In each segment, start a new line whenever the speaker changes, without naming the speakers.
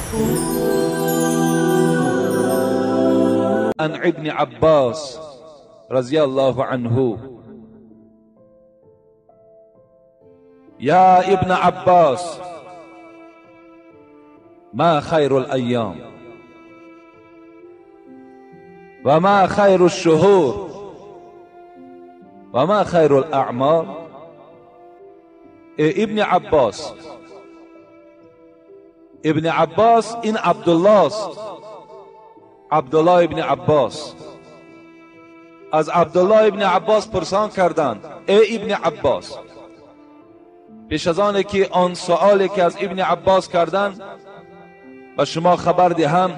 عن ابن عباس رضي الله عنه يا ابن عباس ما خير الأيام وما خير الشهور وما خير الأعمال؟ ابن عباس، ابن عباس این عبدالله است، عبدالله ابن عباس. از عبدالله ابن عباس پرسان کردند ای ابن عباس. پیش از آن که آن سؤالی که از ابن عباس کردند و شما خبر دهم،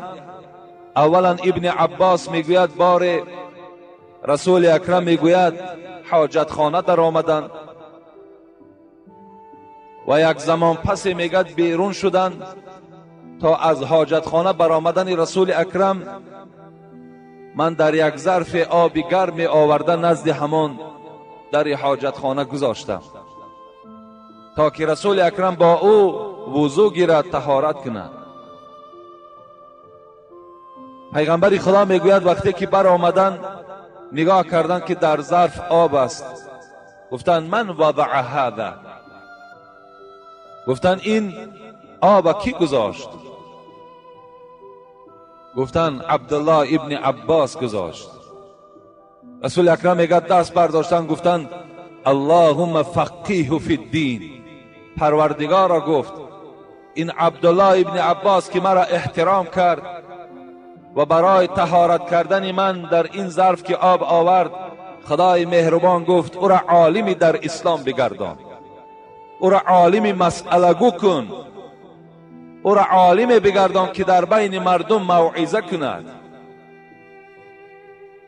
اولا ابن عباس میگوید بار رسول اکرم میگوید حاجت خانه در آمدند و یک زمان پس میگد بیرون شدند تا از حاجت خانه برآمدن رسول اکرم من در یک ظرف آب گرم آورده نزد همان در حاجت خانه گذاشتم تا که رسول اکرم با او وضو گیرد، طهارت کند. پیغمبر خدا میگوید وقتی که برآمدند نگاه کردند که در ظرف آب است، گفتند من وضع هذا، گفتند این آب کی گذاشت؟ گفتند عبدالله ابن عباس گذاشت. رسول اکرم میگه دست برداشتن گفتند اللهم فقیه فی الدین. پروردگارا گفت این عبدالله ابن عباس که مرا احترام کرد و برای طهارت کردن من در این ظرف که آب آورد، خدای مهربان گفت او را عالمی در اسلام بگردان، او را عالمی مسئله گو کن، او را عالمی بگردان که در بین مردم موعظه کند.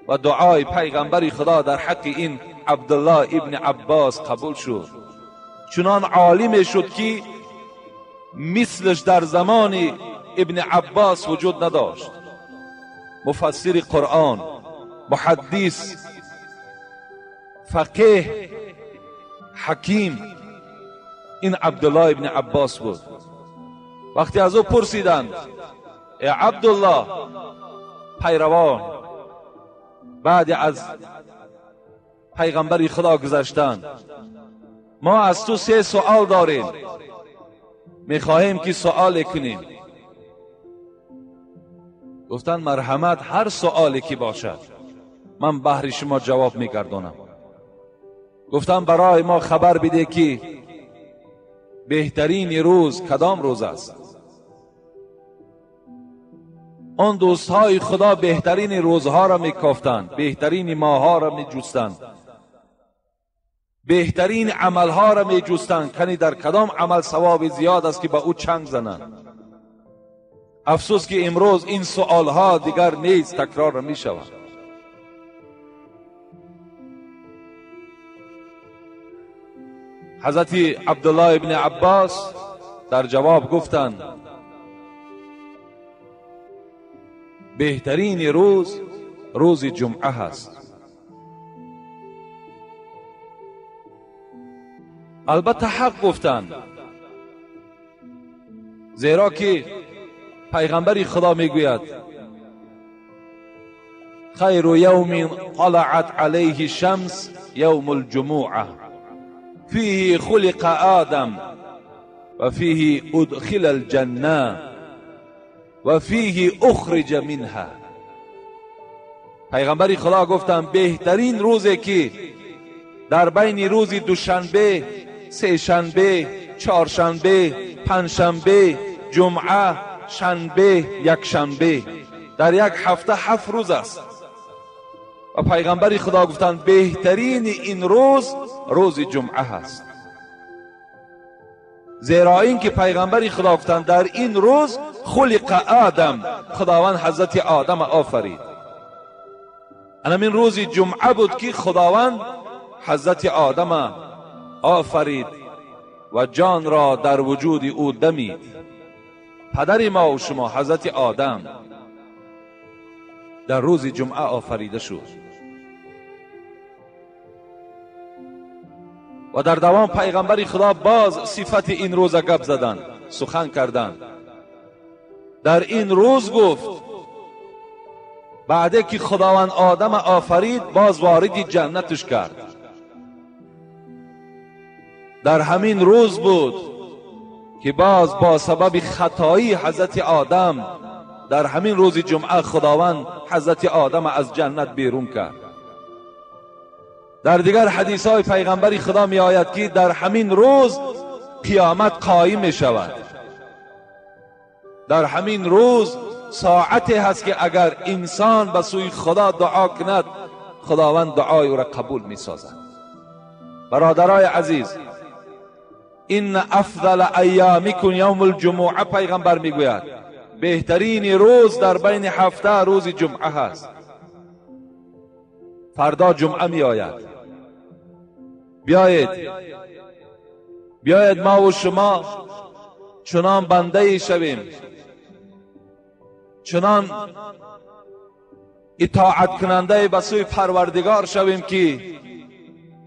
و دعای پیغمبر خدا در حق این عبدالله ابن عباس قبول شد. چنان عالمی شد که مثلش در زمان ابن عباس وجود نداشت. مفسر قرآن، محدث، فقیه، حکیم، این عبدالله ابن عباس بود. وقتی از او پرسیدند ای عبدالله، پیروان بعد از پیغمبر خدا گذشتند، ما از تو 3 سؤال داریم، میخواهیم که سؤال کنیم. گفتند مرحمت، هر سؤالی که باشد من بهر شما جواب میگردانم. گفتند برای ما خبر بده که بهترین روز کدام روز است؟ آن دوستهای خدا بهترین روزها را میکافتند، بهترین ماهها را میجستند، بهترین عملها را میجستند، کنی در کدام عمل ثواب زیاد است که به او چنگ زنند. افسوس که امروز این سؤالها دیگر نیست، تکرار می شود. حضرت عبدالله ابن عباس در جواب گفتند بهترین روز روز جمعه هست. البته حق گفتند، زیرا که پیغمبر خدا میگوید خیر یوم طلعت علیه الشمس یوم الجمعه فیه خلق آدم و فیه ادخل الجنه و فیه اخرج منها. پیغمبر خدا گفتند بهترین روزی که در بین روز دوشنبه، سه شنبه، چهارشنبه، پنجشنبه، جمعه، شنبه، یک شنبه، در یک هفته 7 روز است. و پیغمبر خدا گفتند بهترین این روز روز جمعه است، زیرا اینکه پیغمبر خدا گفتند در این روز خلق آدم، خداوند حضرت آدم آفرید. این روز جمعه بود که خداوند حضرت آدم آفرید و جان را در وجود او دمید. پدر ما و شما حضرت آدم در روز جمعه آفریده شد. و در دوام پیغمبر خدا باز صفت این روز گپ زدند، سخن کردند. در این روز گفت بعد که خداوند آدم آفرید باز وارد جنتش کرد. در همین روز بود که باز با سبب خطایی حضرت آدم در همین روز جمعه خداوند حضرت آدم از جنت بیرون کرد. در دیگر حدیث های پیغمبری خدا می آید که در همین روز قیامت قایم می شود. در همین روز ساعتی هست که اگر انسان به سوی خدا دعا کند خداوند دعای او را قبول می سازد. برادرای عزیز، این افضل ایامکم یوم الجمعه، پیغمبر میگوید بهترین روز در بین هفته روز جمعه هست. فردا جمعه می آید. بیایید ما و شما چنان بنده شویم، چنان اطاعت کننده به سوی پروردگار شویم که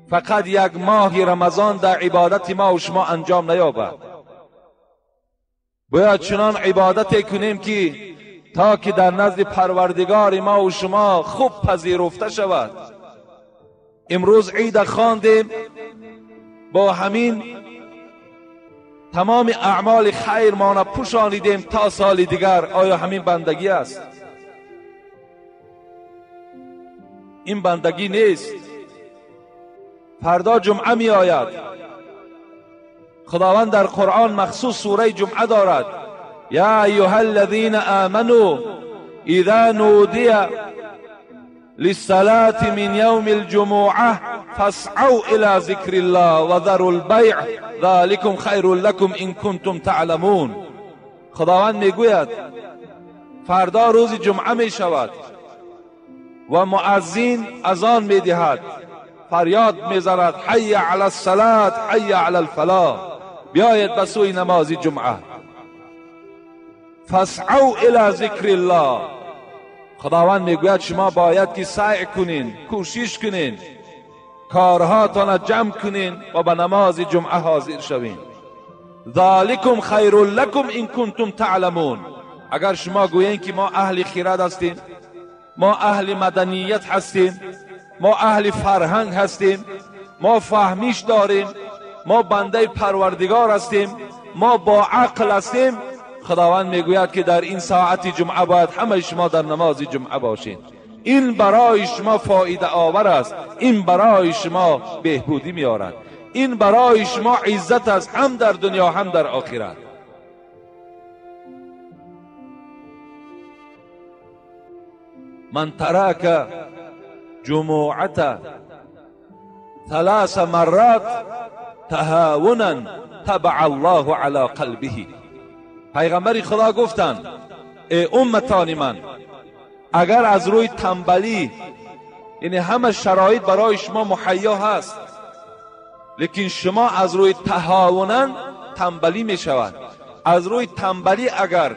فقط یک ماه رمضان در عبادت ما و شما انجام نیابد. باید چنان عبادت کنیم که تا که در نزد پروردگار ما و شما خوب پذیرفته شود. امروز عید خواندیم، با همین تمام اعمال خیر ما را پوشانیدیم تا سال دیگر. آیا همین بندگی است؟ این بندگی نیست. فردا جمعه می آید. خداوند در قرآن مخصوص سوره جمعه دارد. یا ایها الذین آمنوا اذا نودی للصلاة من یوم الجمعه فاسعوا الى ذکر الله وذروا البیع ذلکم خیر لکم ان کنتم تعلمون. خداوند میگوید فردا روز جمعه می شود و مؤذن اذان می دهد، فریاد میزند حی علی الصلاة حی علی الفلاح، بیایید به سوی نماز جمعه. فاسعوا الی ذکر الله. خداوند میگوید شما باید که سعی کنین، کوشش کنین، کارهاتان جمع کنین و به نماز جمعه حاضر شوین. ذالکم خیر لکم ان کنتم تعلمون. اگر شما گویین که ما اهل خیرات هستیم، ما اهل مدنیت هستیم، ما اهل فرهنگ هستیم، ما فهمیش داریم، ما بنده پروردگار هستیم، ما با عقل هستیم، خداوند میگوید که در این ساعت جمعه باید همه شما در نماز جمعه باشین. این برای شما فایده آور است، این برای شما بهبودی میارد، این برای شما عزت است، هم در دنیا هم در آخرت. من ترک جمعة ثلاث مرات تهاونا تبع الله على قلبه. پیغمبر خدا گفتند ای امتان من، اگر از روی تنبلی، یعنی همه شرایط برای شما مهیا هست، لیکن شما از روی تهاونا تنبلی می شود، از روی تنبلی اگر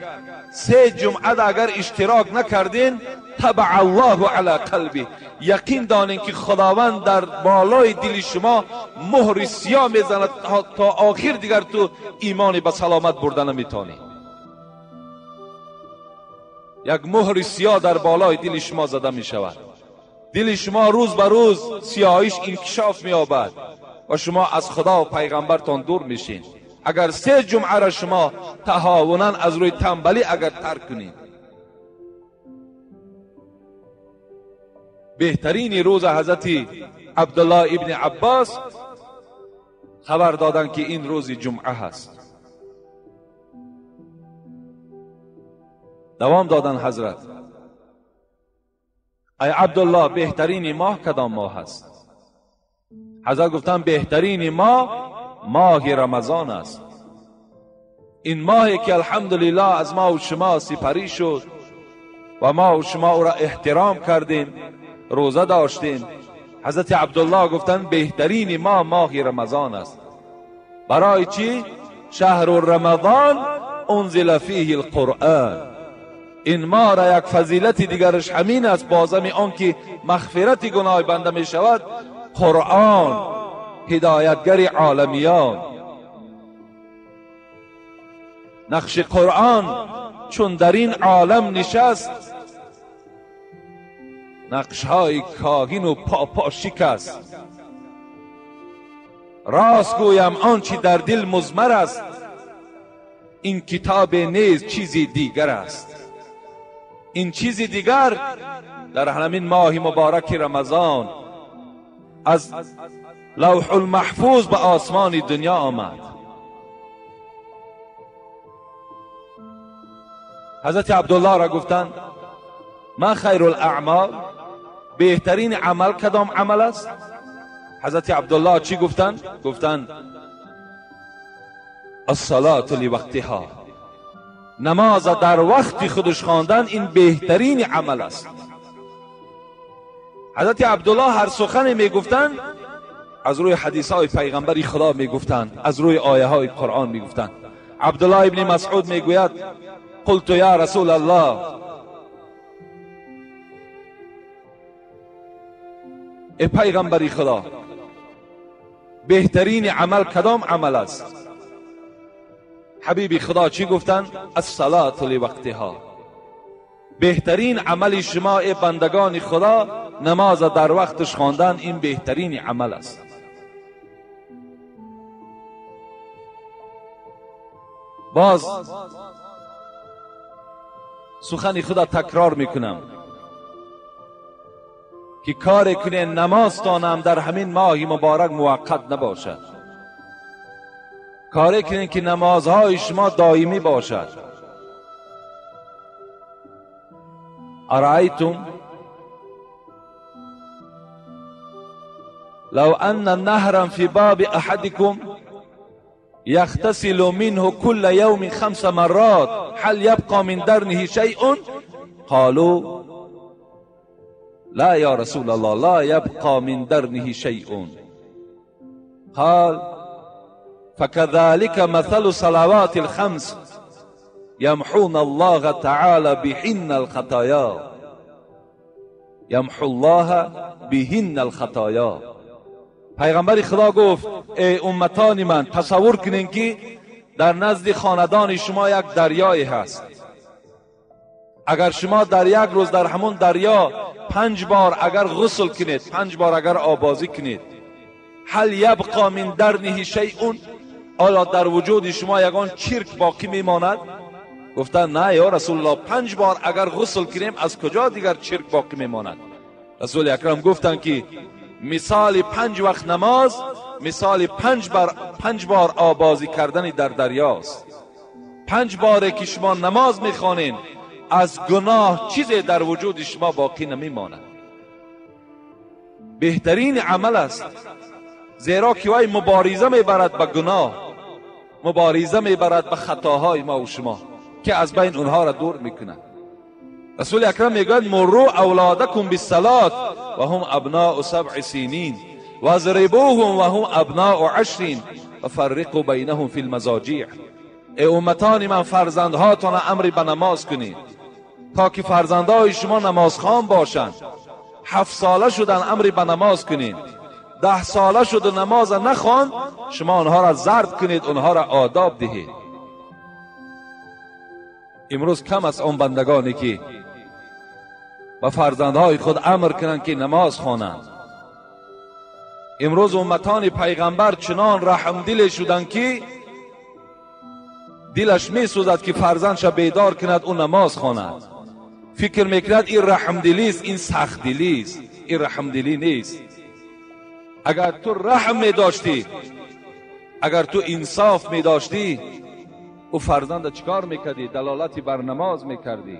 سه جمعه اگر اشتراک نکردین، تبع الله علی قلبی، یقین دانین که خداوند در بالای دل شما مهر سیاه میزند تا آخر دیگر تو ایمان به سلامت برده نمیتونی. یک مهر سیاه در بالای دل شما زده می شود، دل شما روز به روز سیاهیش انکشاف می یابد و شما از خدا و پیغمبرتان دور میشین. اگر سه جمعه را شما تهاونا از روی تنبلی اگر ترک کنید، بهترین روز حضرت عبدالله ابن عباس خبر دادن که این روز جمعه هست. دوام دادن حضرت ای عبدالله بهترین ماه کدام ماه هست؟ حضرت گفتن بهترین ماه ماه رمضان است. این ماهی که الحمدلله از ما و شما سپری شد و ما و شما او را احترام کردیم، روزه داشتیم. حضرت عبدالله گفتن بهترین ماه ماه رمضان است. برای چی؟ شهر رمضان انزل فیه القرآن. این ماه را یک فضیلت دیگرش همین است، بازم آن که مغفرت گناه بنده می شود، قرآن هدایتگر عالمیان. نقش قرآن چون در این عالم نشست، نقشهای کاهن و پاپا شکست. راست گویم آنچه در دل مضمر است، این کتاب نیز چیزی دیگر است. این چیزی دیگر در همین ماه مبارک رمضان از لوح المحفوظ به آسمان دنیا آمد. حضرت عبدالله را گفتند ما خیر الاعمال، بهترین عمل کدام عمل است؟ حضرت عبدالله چی گفتند؟ گفتند الصلاة لوقتها، نماز در وقت خودش خواندن این بهترین عمل است. حضرت عبدالله هر سخنی میگفتند از روی حدیث های پیغمبری خدا میگفتند، از روی آیه های قرآن میگفتند. عبدالله ابن مسعود میگوید قلت یا رسول الله، ای پیغمبری خدا، بهترین عمل کدام عمل است؟ حبیبی خدا چی گفتند؟ الصلاة لوقتها، بهترین عمل شما ای بندگان خدا نماز در وقتش خواندن، این بهترین عمل است. باز سخن خدا تکرار میکنم که کار کنه نمازتانم در همین ماه مبارک موقت نباشد، کاری کنین که نمازهای شما دائمی باشد. ارأیتم لو ان نهرا فی باب احدکم یغتسل منه كل یوم 5 مرات هل یبقى من درنه شیء؟ قالوا لا یا رسول الله لا یبقى من درنه شیء. قال فكذلك مثل صلوات الخمس يمحون الله تعالى بهن الخطايا، يمحو الله بهن الخطايا. پیغمبر خدا گفت ای امتان من، تصور کنین که در نزد خاندان شما یک دریایی هست. اگر شما در یک روز در همون دریا 5 بار اگر غسل کنید، 5 بار اگر آبازی کنید، هل یبقى من درنه شیء، آیا در وجود شما یگان چرک باقی میماند؟ گفتن نه یا رسول الله، 5 بار اگر غسل کنیم از کجا دیگر چرک باقی میماند؟ رسول اکرم گفتند که مثال 5 وقت نماز مثال 5 بار آبازی کردن در دریاست. 5 باره که شما نماز میخوانین از گناه چیزی در وجود شما باقی نمیماند. بهترین عمل است، زیرا که وی مبارزه میبرد به گناه، مبارزه میبرد به خطاهای ما و شما که از بین اونها را دور میکند. رسول اکرم میگوید مروا اولادکم بالصلاة و هم ابناء 7 سنین واضربوهم و هم ابناء 10 و فرقوا بینهم فی المضاجع. ای امتان من، فرزندهاتان امر به نماز کنید تا که فرزندهای شما نمازخوان باشند. 7 ساله شدن امر به نماز کنید، 10 ساله شد و نماز نخواند شما آنها را ضرب کنید، آنها را آداب دهید. امروز کم است آن بندگانی که به فرزندهای خود امر کنند که نماز خوانند. امروز امتان پیغمبر چنان رحم دل شدند که دلش می سوزد که فرزندش بیدار کند او نماز خواند. فکر میکند این رحم دلی است، این سخت دلی است، این رحم دلی نیست. اگر تو رحم می داشتی، اگر تو انصاف می داشتی، او فرزند چیکار میکردی؟ دلالتی بر نماز میکردی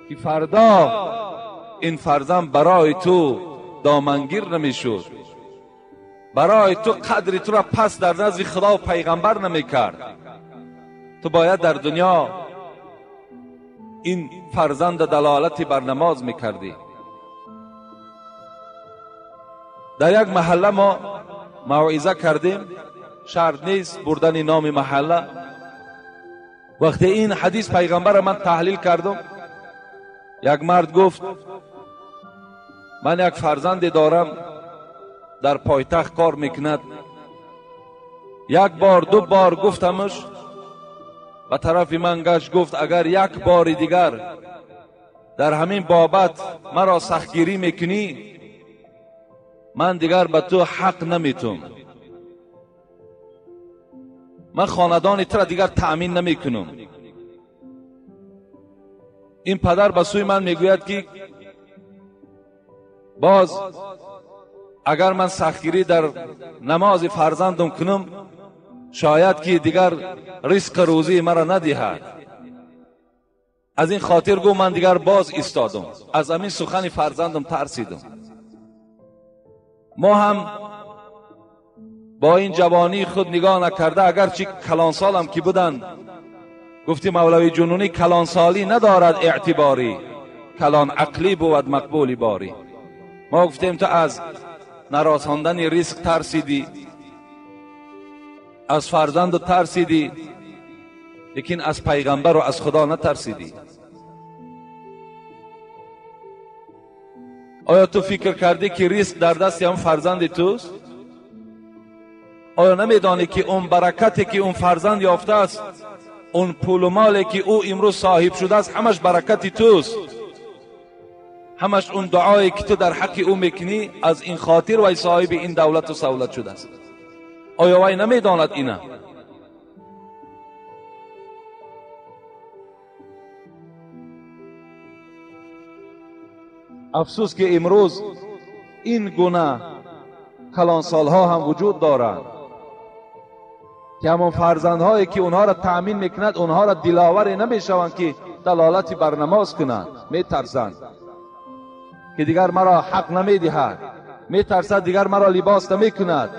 که فردا این فرزند برای تو دامنگیر نمیشد، برای تو قدر تو را پس در نزد خدا و پیغمبر نمیکرد. تو باید در دنیا این فرزند دلالتی بر نماز میکردی. در یک محله ما موعظه کردیم، شرط نیست بردن نام محله. وقتی این حدیث پیغمبر من تحلیل کردم، یک مرد گفت من یک فرزند دارم در پایتخت کار میکند. 1 بار 2 بار گفتمش، به طرف من گشت، گفت اگر یک بار دیگر در همین بابت مرا سختگیری میکنی، من دیگر به تو حق نمیتم، من خاندان تو را دیگر تأمین نمیکنم. این پدر به سوی من میگوید که باز اگر من سختگیری در نماز فرزندم کنم، شاید که دیگر رزق روزی مرا ندهد. از این خاطر گو من دیگر باز ایستادم، از همین سخن فرزندم ترسیدم. ما هم با این جوانی خود نگاه نکرده، اگرچه کلانسالم که بودن، گفتی مولوی جنونی کلانسالی ندارد اعتباری، کلان عقلی بود مقبولی باری. ما گفتیم تو از نرساندن ریسک ترسیدی، از فرزند ترسیدی، لیکن از پیغمبر و از خدا نترسیدی. آیا تو فکر کردی که ریسک در دست هم فرزند توست؟ آیا نمیدانی که اون برکتی که اون فرزند یافته است، اون پول و مالی که او امروز صاحب شده است، همش برکتی توست، همش اون دعایی که تو در حق او میکنی، از این خاطر وی صاحب این دولت و سولت شده است. آیا وی نمیداند اینه؟ افسوس که امروز این گونه کلانسالها هم وجود دارند که همان فرزندهایی که اونها را تأمین میکند، اونها را دلاور نمیشوند که دلالتی بر نماز کنند. میترسند که دیگر مرا حق نمیدهد، میترسد دیگر مرا لباس نمیکند،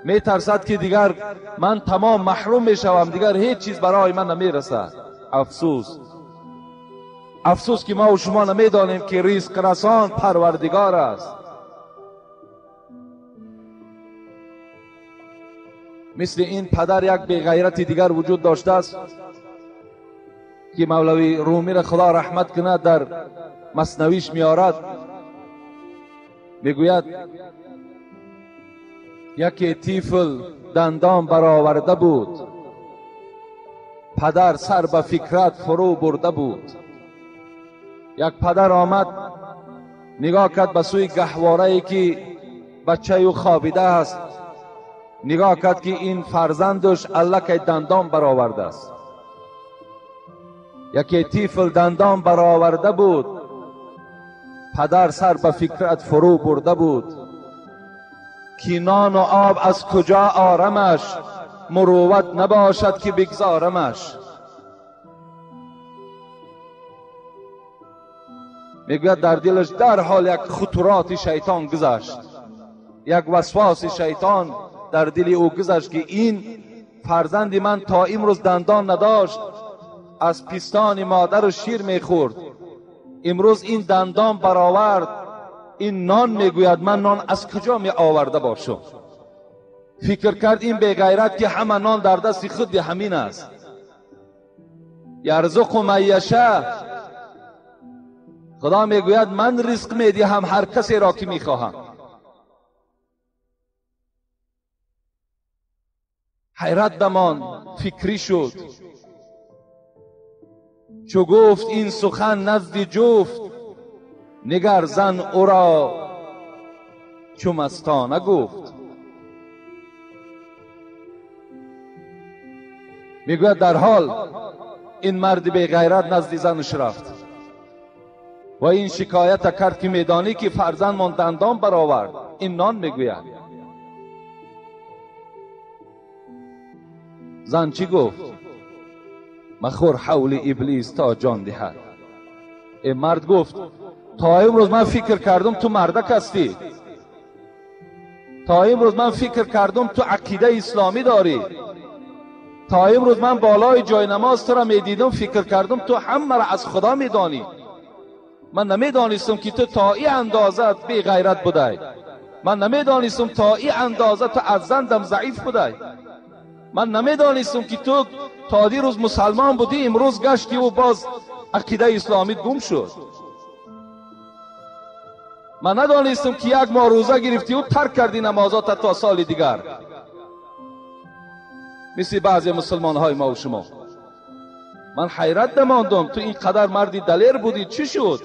میترسد که دیگر من تمام محروم میشوم، دیگر هیچ چیز برای من نمیرسد. افسوس، افسوس که ما و شما نمیدانیم که رزق رسان پروردگار است. مثل این پدر یک بیغیرت دیگر وجود داشته است که مولوی رومی را خدا رحمت کند در مثنویش میارد، میگوید یکی طفل دندان برآورده بود، پدر سر به فکرت فرو برده بود. یک پدر آمد نگاه کرد به سوی گهواره‌ای که بچه او خوابیده است، نگاه کرد که این فرزندش الکی دندان برآورده است. یکی طفل دندان برآورده بود، پدر سر به فکرت فرو برده بود. که نان و آب از کجا آرمش، مروت نباشد که بگذارمش. میگوید در دلش در حال یک خطرات شیطان گذشت، یک وسواس شیطان در دل او گذشت که این فرزند من تا امروز دندان نداشت، از پستان مادر شیر میخورد، امروز این دندان برآورد، این نان میگوید من نان از کجا می آورده باشم. فکر کرد این بیغیرت که همه نان در دست خود همین است. یرزق من یشاء، خدا میگوید من رزق میدهم هر کسی را که میخواهم. حیرت بمان، فکری شد. چو گفت این سخن نزد جفت، نگر زن او را چو مستانه گفت. میگوید در حال این مرد بی غیرت نزد زنش رفت و این شکایت کرد که میدانی که فرزندمان دندان برآورد، این نان میگوید. زن چی گفت؟ مخور حول ابلیس تا جان دهد. این مرد گفت تا امروز من فکر کردم تو مردک هستی، تا امروز من فکر کردم تو عقیده اسلامی داری، تا امروز من بالای جای نماز تو را میدیدم فکر کردم تو هم مرا از خدا میدانی، من نمیدانستم که تو تا این اندازه بی غیرت بودی، من نمیدانستم تا این اندازه تو از زندم ضعیف بودی، من نمیدانستم که تو تا دیروز مسلمان بودی امروز گشتی و باز عقیده اسلامی گم شد، من ندانستم که یک ماه روزه گرفتی و ترک کردی نمازات تا سال دیگر، مثل بعضی مسلمان های ما و شما. من حیرت نماندم، تو اینقدر مردی دلیر بودی، چی شد؟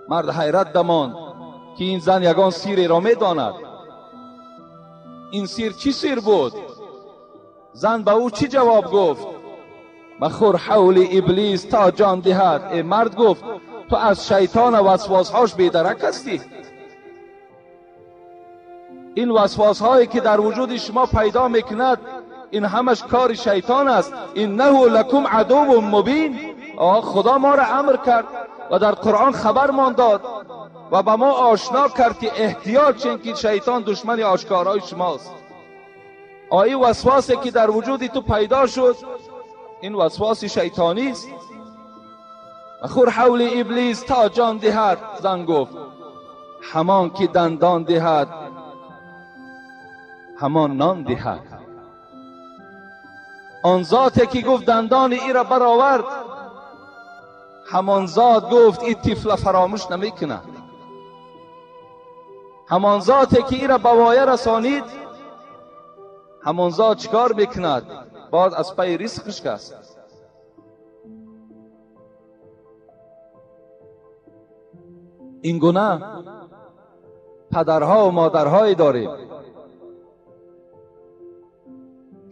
مرد حیرت دماند که این زن یگان سیری را میداند. این سیر چی سیر بود؟ زن به او چی جواب گفت؟ مخور حول ابلیس تا جان دهد. ای مرد گفت تو از شیطان و وسواسهاش بیدرک هستی. این وسواس هایی که در وجود شما پیدا میکند این همش کار شیطان است. انه لکم عدو مبین. خدا ما را امر کرد و در قرآن خبرمان داد و به ما آشنا کرد که احتیاط چین که شیطان دشمن آشکارای شماست. آیه وسواسی که در وجود تو پیدا شد این وسواس شیطانی است. مخور حول ابلیس تا جان دهد. زن گفت همان که دندان دهد همان نان دهد. آن ذاتی که گفت دندان ای را برآورد همان ذات گفت این طفل فراموش نمیکنه. همان ذاتی که ای را به وایه رسانید همان ذات چیکار میکند؟ باز از پی رزقش است. این گونه پدرها و مادرهایی داریم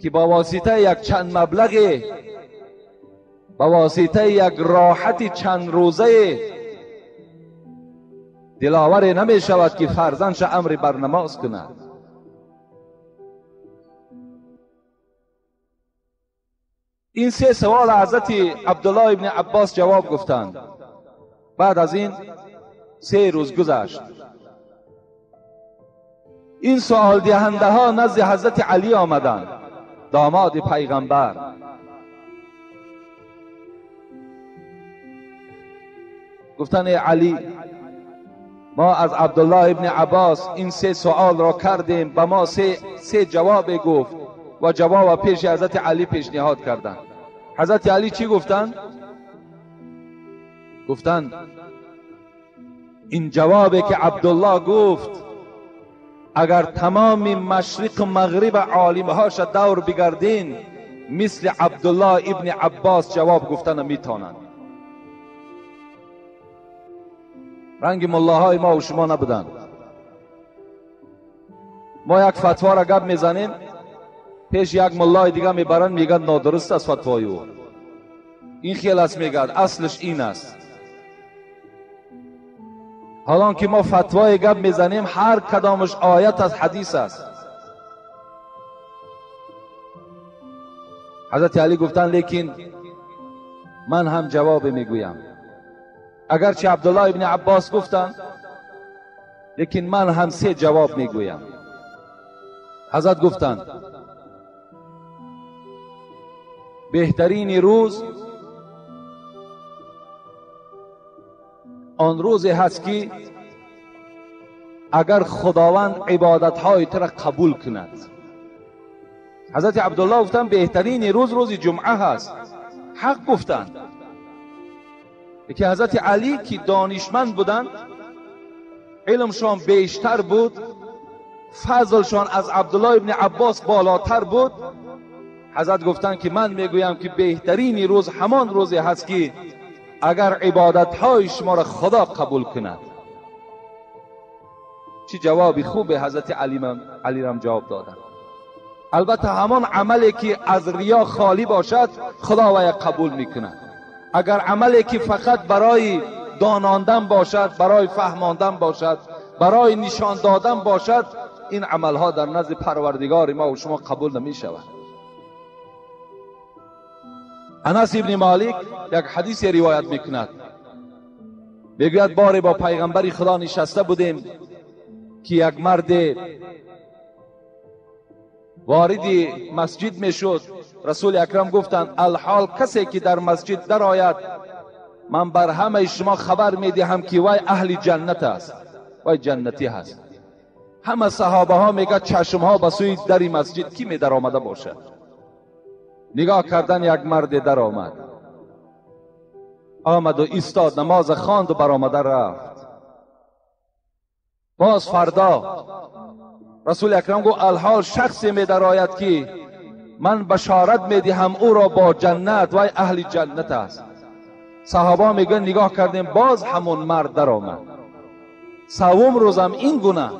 که با واسطه یک چند مبلغ، با واسطه یک راحت چند روزه دلاور نمی شود که فرزندش امر بر نماز کند. این سه سوال حضرت عبدالله ابن عباس جواب گفتند. بعد از این 3 روز گذشت. این سوال دهنده ها نزد حضرت علی آمدند، داماد پیغمبر. گفتن ای علی، ما از عبدالله ابن عباس این 3 سوال را کردیم، به ما سه جواب گفت و جواب پیش حضرت علی پیشنهاد کردند. حضرت علی چی گفتند؟ گفتند این جوابی که عبدالله گفت اگر تمام مشرق و مغرب عالمهاش دور بگردین مثل عبدالله ابن عباس جواب گفتن میتونند. رنگ ملاهای ما و شما نبودند. ما یک فتوا را گپ میزنیم، پیش یک ملای دیگه میبرن، میگن نادرست است فتوای او، این خیال است، میگن اصلش این است. حالا که ما فتوای گپ میزنیم هر کدامش آیت از حدیث است. حضرت علی گفتن لیکن من هم جواب میگویم، اگرچه عبدالله ابن عباس گفتن لیکن من هم 3 جواب میگویم. حضرت گفتند بهترین روز آن روزی هست که اگر خداوند عبادتهای تو را قبول کند. حضرت عبدالله گفتند بهترین روز روز جمعه هست. حق گفتند. که حضرت علی که دانشمند بودند، علمشان بیشتر بود، فضلشان از عبدالله ابن عباس بالاتر بود، حضرت گفتند که من میگویم که بهترین روز همان روزی هست که اگر عبادتهای شما را خدا قبول کند. چه جوابی خوب حضرت علی رم جواب دادن. البته همان عملی که از ریا خالی باشد خدا وی قبول میکند. اگر عملی که فقط برای داناندن باشد، برای فهماندن باشد، برای نشان دادن باشد، این عملها در نزد پروردگار ما و شما قبول نمی شود. انس ابن مالک یک حدیث روایت میکند، میگوید باری با پیغمبر خدا نشسته بودیم که یک مرد وارد مسجد میشد. رسول اکرم گفتند الحال کسی که در مسجد درآید من بر همه شما خبر میدهم که وی اهل جنت است، وی جنتی هست. همه صحابه ها میگه چشم ها به سوی در مسجد کی می در آمده باشد. نگاه کردن یک مرد در آمد، آمد و ایستاد، نماز خواند و برآمده رفت. باز فردا رسول اکرم گفت الحال شخصی می درآید که من بشارت میدهم او را با جنت، وای اهل جنت است. صحابه میگن نگاه کردیم باز همون مرد در آمد. سوم روزم این گونه،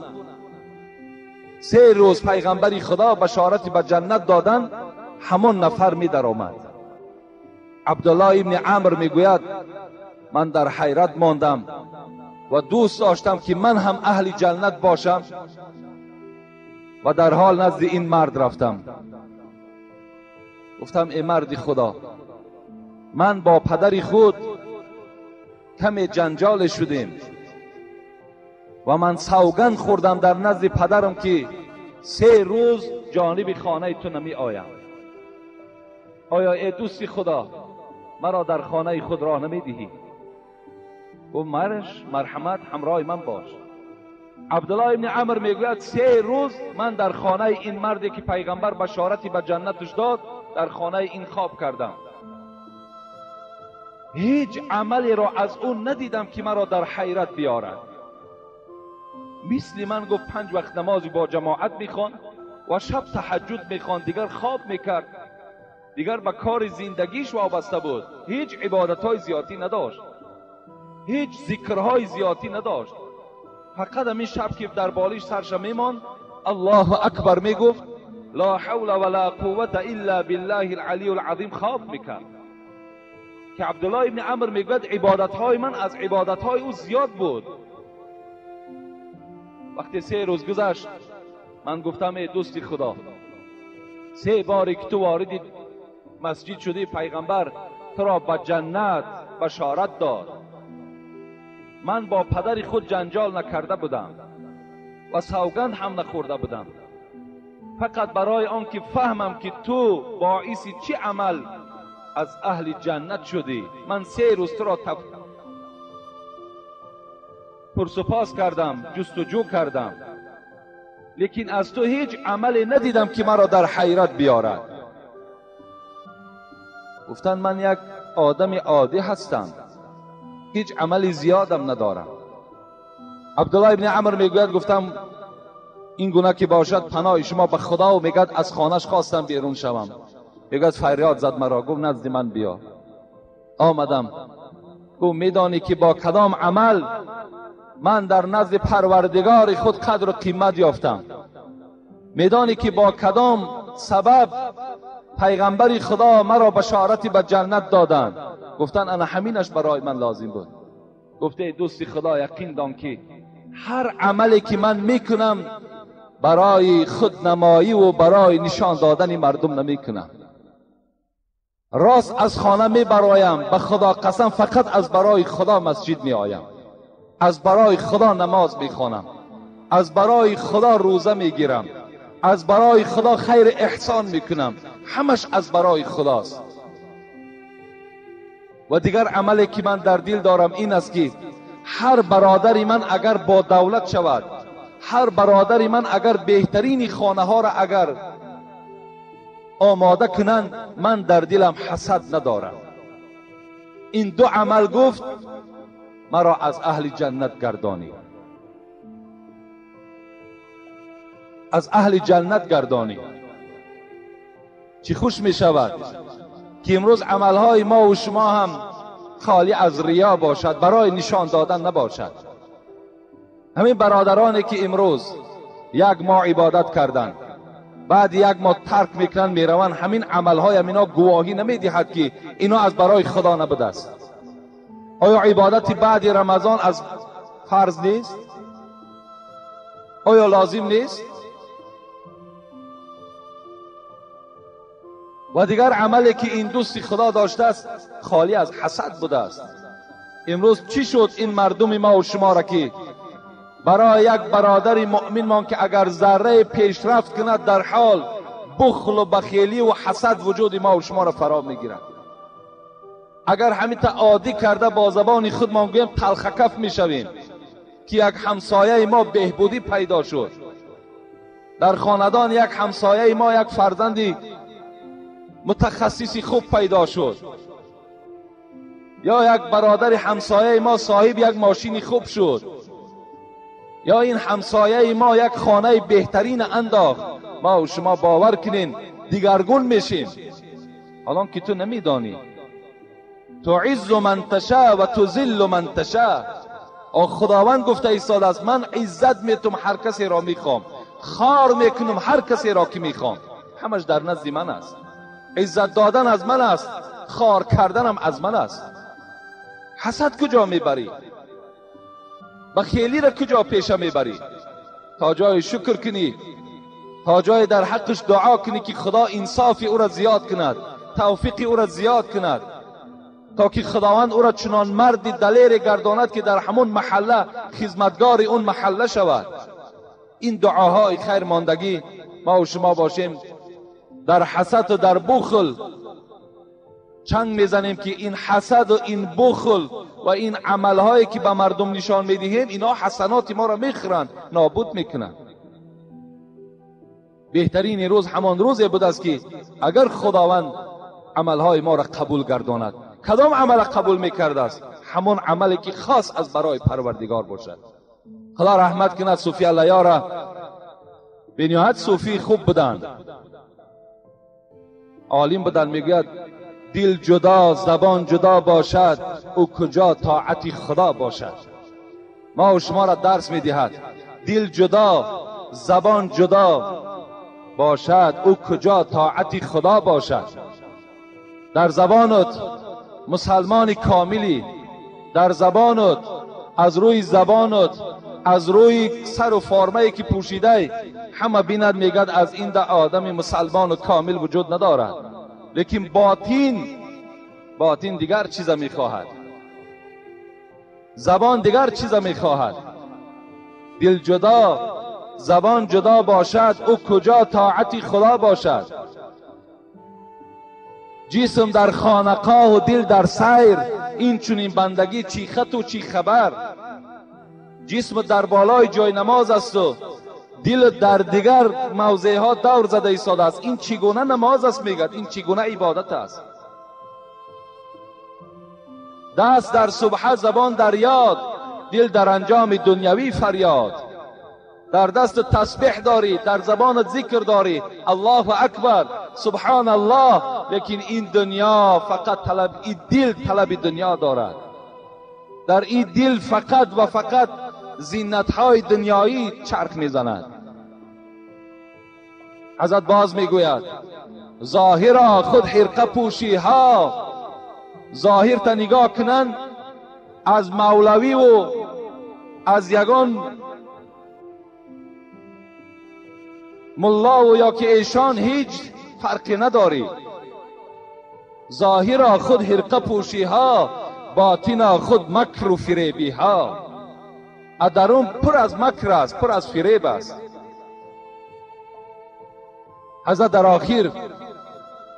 3 روز پیغمبری خدا بشارت به جنت دادن، همون نفر می در آمد. عبدالله ابن عمر میگوید من در حیرت ماندم و دوست داشتم که من هم اهل جنت باشم و در حال نزد این مرد رفتم. گفتم ای مرد خدا، من با پدر خود کمی جنجال شدیم و من سوگند خوردم در نزد پدرم که 3 روز جانب خانه تو نمی آیم. آیا ای دوست خدا مرا در خانه خود راه نمی دهی؟ گفت مرش مرحمت همراه من باش. عبدالله ابن عمر میگوید 3 روز من در خانه این مردی که پیغمبر بشارتی به جنتش داد در خانه این خواب کردم. هیچ عملی را از اون ندیدم که مرا در حیرت بیارد. مثل من گفت 5 وقت نمازی با جماعت میخوان و شب تهجد میخوان، دیگر خواب میکرد، دیگر به کار زندگیش وابسته بود، هیچ عبادتهای زیادی نداشت، هیچ ذکرهای زیادی نداشت، فقط همین شب که در بالش سرش میماند الله اکبر میگفت، لا حول ولا قوة الا بالله العلی العظیم خواب میکرد. که عبدالله ابن عمر میگوید عبادتهای من از عبادتهای او زیاد بود. وقتی 3 روز گذشت من گفتم ای دوستی خدا، 3 باری که تو وارد مسجد شدی پیغمبر تو را به جنت بشارت داد. من با پدر خود جنجال نکرده بودم و سوگند هم نخورده بودم، فقط برای آن که فهمم که تو باعث چه عمل از اهل جنت شدی، من 3 روز تو را پرسپاس کردم، جستجو کردم، لیکن از تو هیچ عملی ندیدم که مرا در حیرت بیارد. گفتن من یک آدم عادی هستم، هیچ عملی زیادم ندارم. عبدالله ابن عمر میگوید گفتم این گونه که باشد پناه شما به خدا، و میگد از خانهش خواستم بیرون شوم. میگد فریاد زد مرا، گفت نزد من بیا. آمدم، گفت میدانی که با کدام عمل من در نزد پروردگار خود قدر و قیمت یافتم؟ میدانی که با کدام سبب پیغمبر خدا مرا بشارتی به جنت دادند؟ گفتن انا همینش برای من لازم بود. گفته دوستی خدا یقین دان که هر عملی که من میکنم برای خودنمایی و برای نشان دادن مردم نمیکنم. راست از خانه میبرایم، به خدا قسم فقط از برای خدا مسجد میآیم، از برای خدا نماز میخوانم، از برای خدا روزه میگیرم، از برای خدا خیر احسان میکنم، همش از برای خداست. و دیگر عملی که من در دل دارم این است که هر برادری من اگر با دولت شود، هر برادری من اگر بهترین خانه ها را اگر آماده کنند، من در دلم حسد ندارم. این 2 عمل گفت مرا از اهل جنت گردانی، از اهل جنت گردانی. چی خوش می شود که امروز عملهای ما و شما هم خالی از ریا باشد، برای نشان دادن نباشد. همین برادرانی که امروز 1 ماه عبادت کردند، بعد 1 ماه ترک میکنن میروند، همین عملهای اینا گواهی نمیدهد که اینا از برای خدا نبوده است. آیا عبادت بعد رمضان از فرض نیست؟ آیا لازم نیست؟ و دیگر عملی که این دوستی خدا داشته است خالی از حسد بوده است. امروز چی شد این مردم ما و شما را که برای یک برادر مؤمن ما که اگر ذره پیشرفت کند در حال بخل و بخیلی و حسد وجود ما و شما را فرا میگیرد. اگر همین تا عادی کرده با زبان خود ما گوییم تلخکف میشویم که یک همسایه ما بهبودی پیدا شد در خاندان، یک همسایه ما یک فرزندی متخصصی خوب پیدا شد، یا یک برادر همسایه ما صاحب یک ماشین خوب شد، یا این همسایه ما یک خانه بهترین انداخت. ما و شما باور کنین дигаргун мешем. ҳолон ки ту намедонӣ. تعز من تشاء و تذل من تشاء. خداوند گفته ایستاده است من عزت میتم هر کسی را میخوام، خار میکنم هر کسی را که میخوام. همش در نزد من است. عزت دادن از من است، خار کردنم از من است. حسد کجا میبری؟ بخیلی را کجا پیشه میبری؟ تا جای شکر کنی، تا جای در حقش دعا کنی که خدا انصاف او را زیاد کند، توفیق او را زیاد کند، تا که خداوند او را چنان مرد دلیر گرداند که در همون محله خدمتگار اون محله شود. این دعاهای خیر ماندگی ما و شما باشیم. در حسد و در بخل چنگ میزنیم که این حسد و این بخل و این عملهایی که به مردم نشان میدهیم، اینا حسنات ما را میخورند، نابود میکنند. بهترین روز همان روزی بود است که اگر خداوند عملهای ما را قبول گرداند. کدام عمل قبول میکرده است؟ همان عملی که خاص از برای پروردگار باشد. خدا رحمت کند صوفی الله را. بنیاد صوفی خوب بودند، عالم بودند. میگوید دل جدا زبان جدا باشد، او کجا طاعت خدا باشد. ما و شما را درس میدهد دل جدا زبان جدا باشد، او کجا طاعت خدا باشد. در زبانت مسلمان کاملی، در زبانت، از روی زبانت، از روی سر و فارمه که پوشیده، همه بیند میگد از این ده آدم مسلمان و کامل وجود ندارد. لیکن باطن دیگر چیز میخواهد، زبان دیگر چیز میخواهد. دل جدا زبان جدا باشد، او کجا طاعت خدا باشد. جسم در خانقاه و دل در سیر، این چنین بندگی چی خط و چی خبر. جسم در بالای جای نماز است و دل در دیگر موضع ها دور زده ایستاده است. این چگونه نماز است؟ میگد این چگونه عبادت است؟ دست در سبحه زبان در یاد، دل در انجام دنیوی فریاد. در دست تسبیح داری، در زبانت ذکر داری، الله اکبر سبحان الله، لیکن این دنیا فقط طلب، این دل طلب دنیا دارد. در این دل فقط و فقط زینت‌های دنیایی چرخ میزند. حضرت باز میگوید ظاهرا خود حرقه پوشی ها. ظاهر تا نگاه کنند از مولوی و از یگان ملا و یا که ایشان هیچ فرقی نداری. ظاهرا خود حرقه پوشی ها، باطنا خود مکر و فریبی ها. درون پر از مکر است، پر از فریب است. حضرت در آخر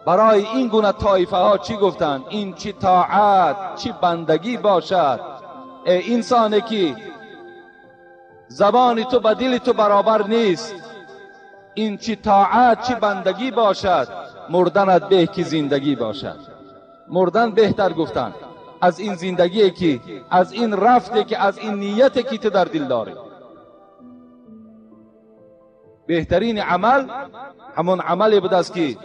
برای این گونه طایفه ها چی گفتند؟ این چی طاعت چی بندگی باشد. ای انسانی که زبان تو به دل تو برابر نیست، این چی طاعت چی بندگی باشد. مردنت به که زندگی باشد. مردن بهتر گفتند از این زندگی که، از این رفته که، از این نیت که تو در دل داری. بهترین عمل همون عملی بود است که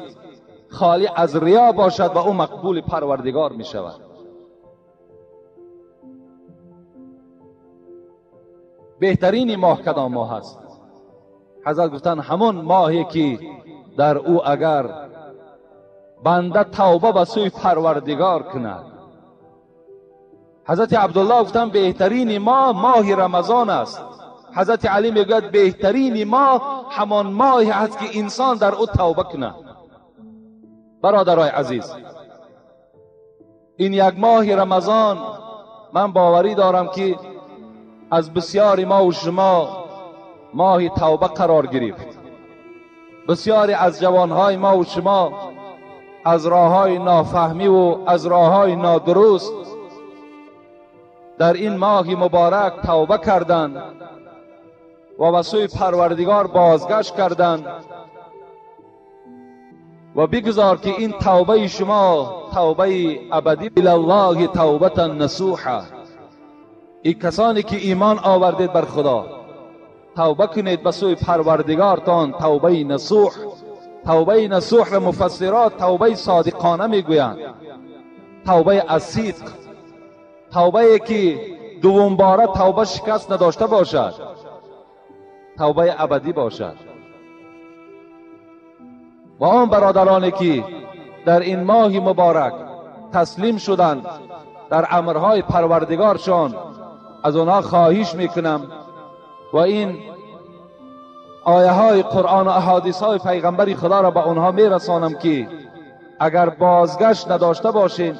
خالی از ریا باشد و او مقبول پروردگار می شود. بهترین ماه کدام ماه است؟ حضرت گفتن همون ماهی که در او اگر بنده توبه به سوی پروردگار کند. حضرت عبدالله گفتن بهترین ماه ماه رمضان است. حضرت علی میگوید بهترین ماه همان ماهی است که انسان در او توبه کند. برادرای عزیز، این یک ماه رمضان من باوری دارم که از بسیاری ما و شما ماه توبه قرار گرفت. بسیاری از جوانهای ما و شما از راههای نافهمی و از راههای نادرست در این ماه مبارک توبه کردند و به سوی پروردگار بازگشت کردند و بگذار که این توبه شما توبه ابدی. الله توبة نصوحا. ای کسانی که ایمان آوردید بر خدا، توبه کنید به سوی پروردگارتان توبه نصوح. توبه نصوح را مفسرات توبه صادقانه میگویند، توبه از صدق، توبه که دوم باره توبه شکست نداشته باشد، توبه ابدی باشد. و آن برادرانی که در این ماه مبارک تسلیم شدند در امرهای پروردگارشان، از آنها خواهش میکنم و این آیه های قرآن و احادیث های پیغمبر خدا را به آنها میرسانم که اگر بازگشت نداشته باشین،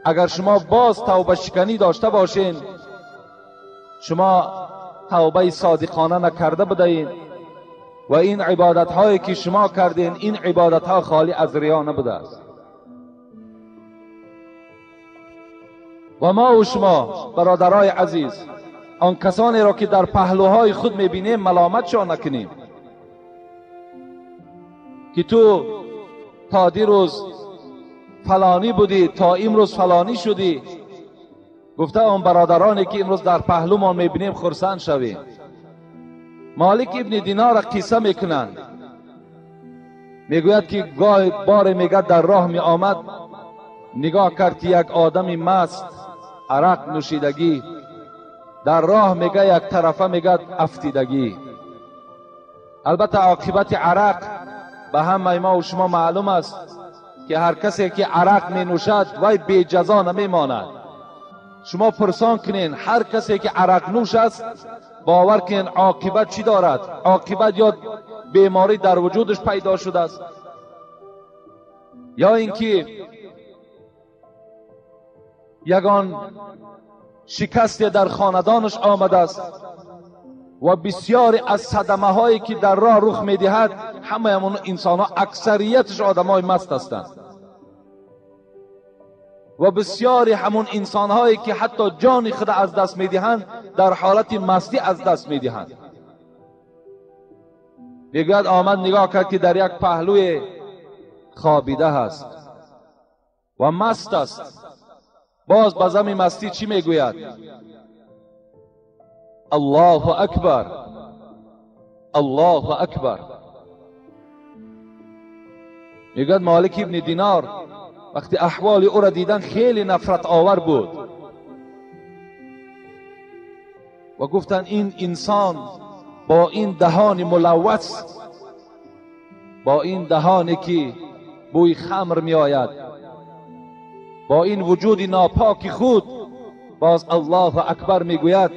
اگر شما باز توبه شکنی داشته باشین، شما توبه صادقانه نکرده بودین و این عبادت هایی که شما کردین، این عبادت ها خالی از ریا نبوده است. و ما و شما برادرای عزیز، آن کسانی را که در پهلوهای خود میبینیم ملامتشان نکنیم که تو تا دیروز فلانی بودی، تا امروز فلانی شدی. گفته آن برادرانی که امروز در پهلومان میبینیم خرسند شویم. مالک ابن دینار را قصه میکنند، میگوید که گاه بار میگه در راه می آمد، نگاه کرد که یک آدمی مست عرق نوشیدگی در راه میگه یک طرفه میگه افتیدگی. البته عاقبت عرق به همه ما و شما معلوم است که هر کسی که عرق می نوشد وی بی جزا نمی ماند. شما پرسان کنین هر کسی که عرق نوش است، باور کنین عاقبت چی دارد؟ عاقبت یا بیماری در وجودش پیدا شده است، یا اینکه یگان شکست در خاندانش آمده است. و بسیاری از صدمه هایی که در راه رخ میدهد، همه همون انسان ها اکثریتش آدم های مست هستند. و بسیاری همون انسان هایی که حتی جان خود از دست میدهند در حالت مستی از دست میدهند. میگوید آمد نگاه کرد که در یک پهلوی خوابیده هست و مست است. باز به زمین مستی چی میگوید؟ الله اکبر، الله اکبر. میگوید مالک ابن دینار وقتی احوال او را دیدن خیلی نفرت آور بود و گفتن این انسان با این دهان ملوث، با این دهانی که بوی خمر می آید، با این وجود ناپاک خود باز الله اکبر میگوید.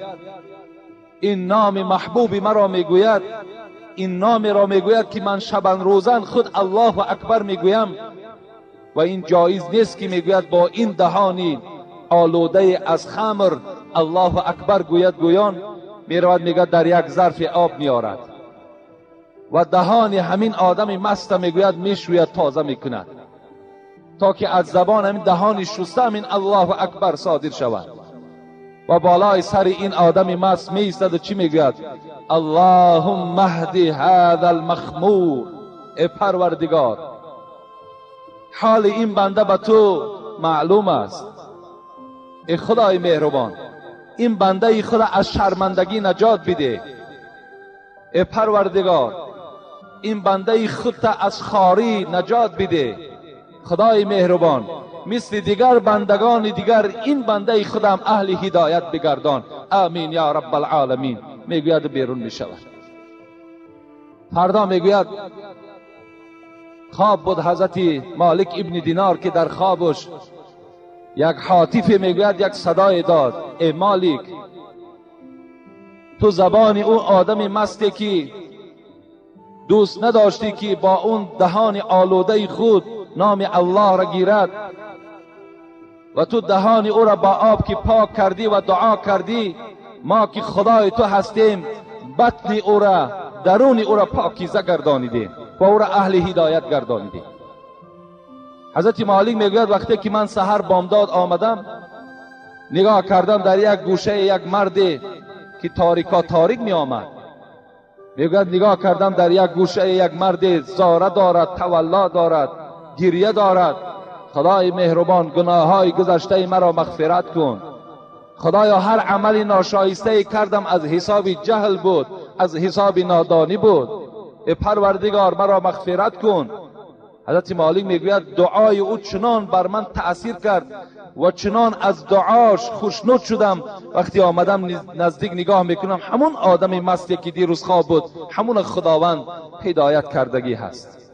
این نام محبوب مرا میگوید، این نام را میگوید که من شبان روزن خود الله اکبر میگویم. و این جایز نیست که میگوید با این دهانی آلوده از خمر الله اکبر گوید. گویان میرود میگوید در یک ظرف آب میارد و دهان همین آدم مست میگوید میشوید، تازه میکند تا که از زبان همین دهانی شسته همین الله اکبر صادر شود. و بالای سر این آدم مست می ایستد و چی میگوید؟ اللهم اهد هذا المخمور. ای پروردگار، حال این بنده به تو معلوم است. ای خدای مهربان، این بنده خدا از شرمندگی نجات بده. ای پروردگار، این بنده خود از خواری نجات بده. خدای مهربان، مثل دیگر بندگان دیگر این بنده خودم اهل هدایت بگردان. آمین یا رب العالمین. میگوید بیرون میشود. فردا میگوید خواب بود حضرت مالک ابن دینار که در خوابش یک حاطف میگوید یک صدای داد: ای مالک، تو زبان اون آدم مستی که دوست نداشتی که با اون دهان آلوده خود نام الله را گیرد و تو دهان او را با آب که پاک کردی و دعا کردی، ما که خدای تو هستیم بطن او را، درون او را پاکیزه گردانیدیم و او را اهل هدایت گردانیدیم. حضرت مالک میگوید وقتی که من سحر بامداد آمدم نگاه کردم در یک گوشه یک مرد که تاریکا تاریک می آمد. میگوید نگاه کردم در یک گوشه یک مرد زاره دارد، تولا دارد، گریه دارد. خدای مهربان، گناههای گذشته مرا مغفرت کن. خدایا هر عمل ناشایسته کردم از حساب جهل بود، از حساب نادانی بود. ای پروردگار مرا مغفرت کن. حضرت مالک میگوید دعای او چنان بر من تأثیر کرد و چنان از دعاش خوشنود شدم، وقتی آمدم نزدیک نگاه میکنم همون آدم مستی که دیروز خواب بود همون خداوند هدایت کردگی هست.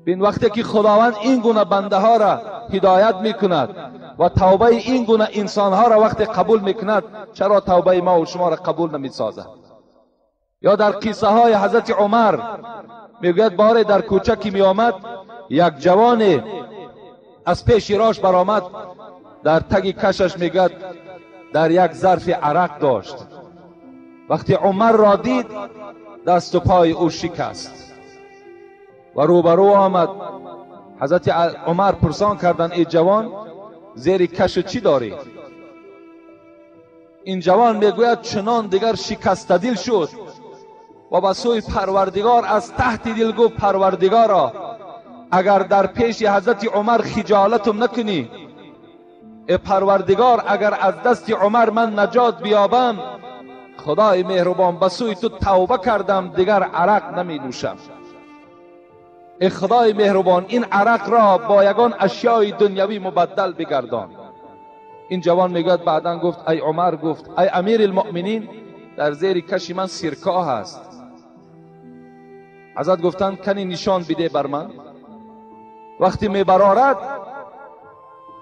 بین وقتی که خداوند این گونه بنده ها را هدایت میکند و توبه این گونه انسان ها را وقتی قبول میکند، چرا توبه ما و شما را قبول نمیسازد؟ یا در قصه های حضرت عمر میگوید باره در کوچه که میآمد یک جوان از پیش راش برآمد، در تگ کشش میگوید در یک ظرف عرق داشت. وقتی عمر را دید دست و پای او شکست و روبرو آمد. حضرت عمر پرسان کردند ای جوان زیر کش چی داری؟ این جوان میگوید چنان دیگر شکسته دل شد و به سوی پروردگار از تحت دل گفت پروردگارا اگر در پیش حضرت عمر خجالتم نکنی، ای پروردگار اگر از دست عمر من نجات بیابم، خدای مهربان به سوی تو توبه کردم دیگر عرق نمی نوشم. ای خدای مهربان این عرق را با یگان اشیای دنیوی مبدل بگردان. این جوان میگوید بعدا گفت ای عمر، گفت ای امیر المؤمنین در زیر کش من سیرکا هست. حضرت گفتند کنی نشان بده بر من. وقتی میبرارد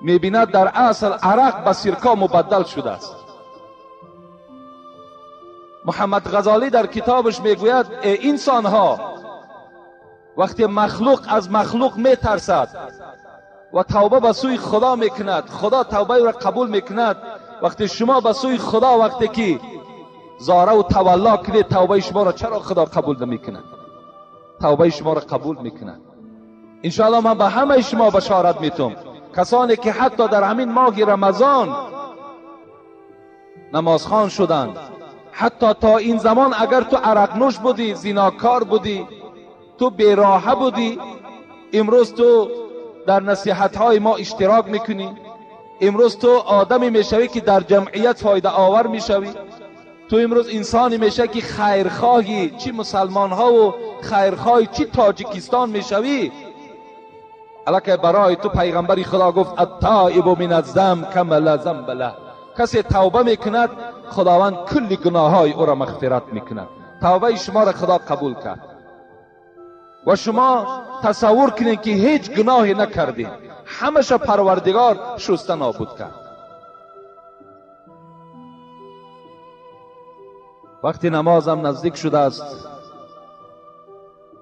میبیند در اصل عرق به سیرکا مبدل شده است. محمد غزالی در کتابش میگوید ای انسان ها، وقتی مخلوق از مخلوق میترسد و توبه به سوی خدا میکند، خدا توبه را قبول میکند. وقتی شما به سوی خدا وقتی که زاره و تولا کنید، توبه شما را چرا خدا قبول نمیکند؟ توبه شما را قبول میکند. انشاءالله من به همه شما بشارت میتم، کسانی که حتی در همین ماه رمضان نمازخوان شدند، حتی تا این زمان اگر تو عرق نوش بودی، زیناکار بودی، تو بیراهه بودی، امروز تو در نصیحت های ما اشتراک میکنی، امروز تو آدمی میشوی که در جمعیت فایده آور میشوی، تو امروز انسانی میشوی که خیرخواهی چی مسلمان ها و خیرخواهی چی تاجیکستان میشوی. الکه برای تو پیغمبر خدا گفت التائب من الذنب کما لا ذنب له، کسی توبه میکند خداوند کل گناههای او را مغفرت میکند. توبه شما را خدا قبول کرد و شما تصور کنید که هیچ گناهی نکردید، همش پروردگار شسته نابود کرد. وقتی نمازم نزدیک شده است،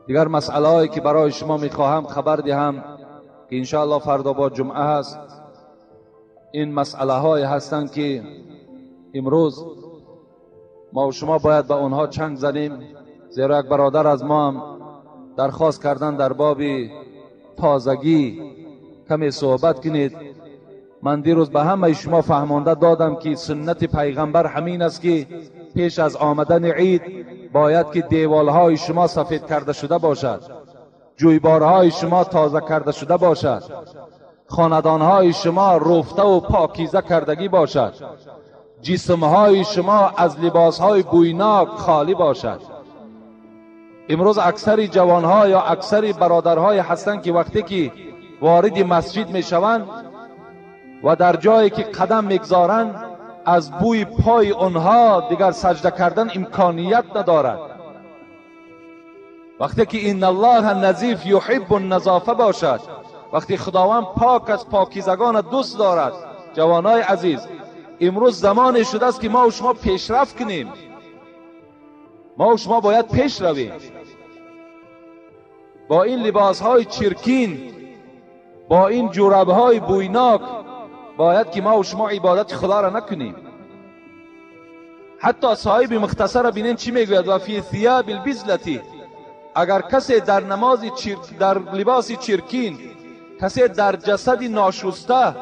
دیگر مسئله هایی که برای شما میخواهم خبر دهم که انشاءالله فردا با جمعه هست، این مسئله های هستند که امروز ما و شما باید به آنها چنگ زنیم، زیرا یک برادر از ما هم درخواست کردن در باب تازگی کمی صحبت کنید. من دیروز به همه شما فهمانده دادم که سنت پیغمبر همین است که پیش از آمدن عید باید که دیوالهای شما سفید کرده شده باشد، جویبارهای شما تازه کرده شده باشد، خاندانهای شما رفته و پاکیزه کردگی باشد، جسمهای شما از لباسهای بویناک خالی باشد. امروز اکثر جوانها یا اکثر برادرهای هستند که وقتی که وارد مسجد میشوند و در جایی که قدم میگذارند از بوی پای آنها دیگر سجده کردن امکانیت ندارد. وقتی که ان الله نظیف یحب النظافه باشد، وقتی خداوند پاک از پاکیزگان دوست دارد. جوانای عزیز، امروز زمان شده است که ما و شما پیشرفت کنیم، ما و شما باید پیش رویم. با این لباس های چرکین، با این جورب های بویناک باید که ما و شما عبادت خدا را نکنیم. حتی صاحب مختصر بینین چی میگوید؟ و فی ثیاب البذلة، اگر کسی در نماز در لباس چرکین، کسی در جسد ناشسته،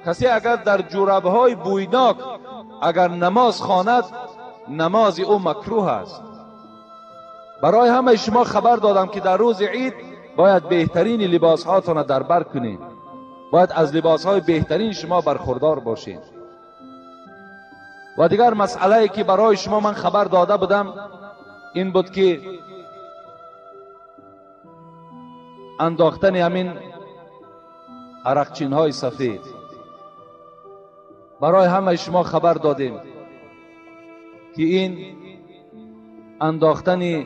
کسی اگر در جورب های بویناک اگر نماز خواند، نماز او مکروه است. برای همه شما خبر دادم که در روز عید باید بهترین لباس هاتون را در بر کنید، باید از لباس های بهترین شما برخوردار باشید. و دیگر مسئله که برای شما من خبر داده بودم این بود که انداختن همین عرقچین های سفید برای همه شما خبر دادیم که این انداختن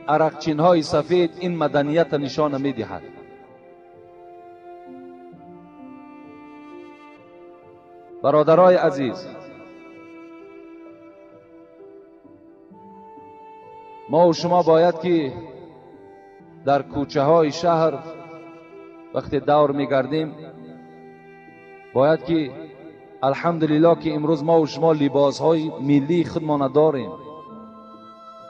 عرقچین های سفید این مدنیت نشان می دهد. برادرای عزیز، ما و شما باید که در کوچه های شهر وقتی دور میگردیم باید که الحمدلله که امروز ما و شما لباس های ملی خودمان داریم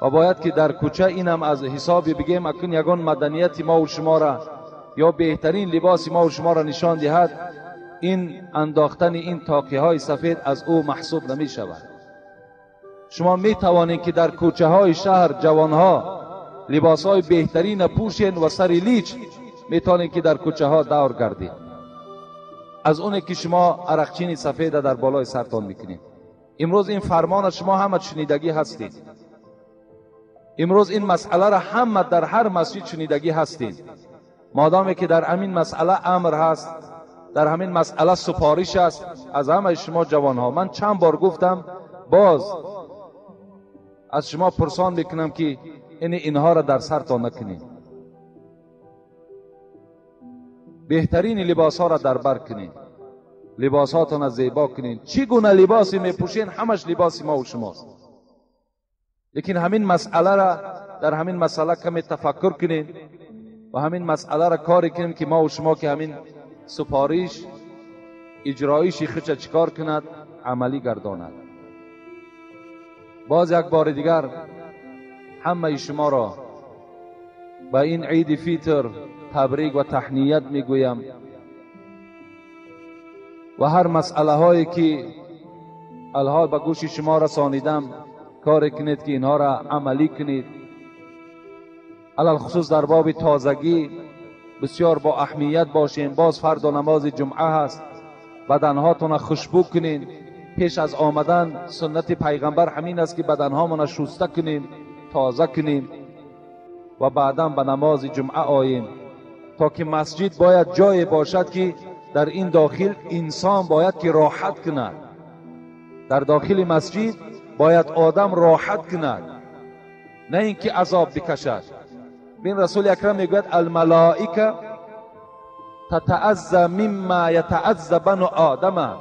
و باید که در کوچه اینم از حسابی بگیم اکنون یگان مدنیت ما و شما را یا بهترین لباس ما و شما را نشان دهد، این انداختن این تاقی های سفید از او محسوب نمی شود. شما می توانید که در کوچه های شهر جوان ها لباس های بهترین پوشین و سر لیچ می توانید که در کوچه ها دور گردید از اونه که شما عرقچین سفید در بالای سرتان میکنید. امروز این فرمان شما همه شنیدگی هستید. امروز این مسئله را همه در هر مسجد شنیدگی هستید. مادامی که در همین مسئله امر هست، در همین مسئله سفارش است از همه شما جوان ها. من چند بار گفتم، باز از شما پرسان میکنم که اینها را در سرتان نکنید. بهترین لباس ها را در بر کنید، لباس هاتون را زیبا کنید. چی گونه لباسی میپوشین همش لباس ما و شماست. لیکن همین مسئله را در همین مسئله کمی تفکر کنید و همین مسئله را کاری کنیم که ما و شما که همین سفارش اجرایش خودش چیکار کند، عملی گرداند. باز یک بار دیگر همه شما را به این عید فیتر تبریک و تهنیت میگویم و هر مسئله هایی که الحال به گوش شما رسانیدم کار کنید که اینها را عملی کنید. علی الخصوص در باب تازگی بسیار با اهمیت باشیم. باز فردا نماز جمعه هست، بدنهاتون خوشبو کنین. پیش از آمدن سنت پیغمبر همین است که بدنهامون شسته کنیم، تازه کنیم و بعدا به نماز جمعه آییم، تا که مسجد باید جای باشد که در این داخل انسان باید که راحت کند. در داخل مسجد باید آدم راحت کند، نه اینکه عذاب بکشد. بین رسول اکرم میگوید الملائکه تتعزى مما یتعزى بنو آدم.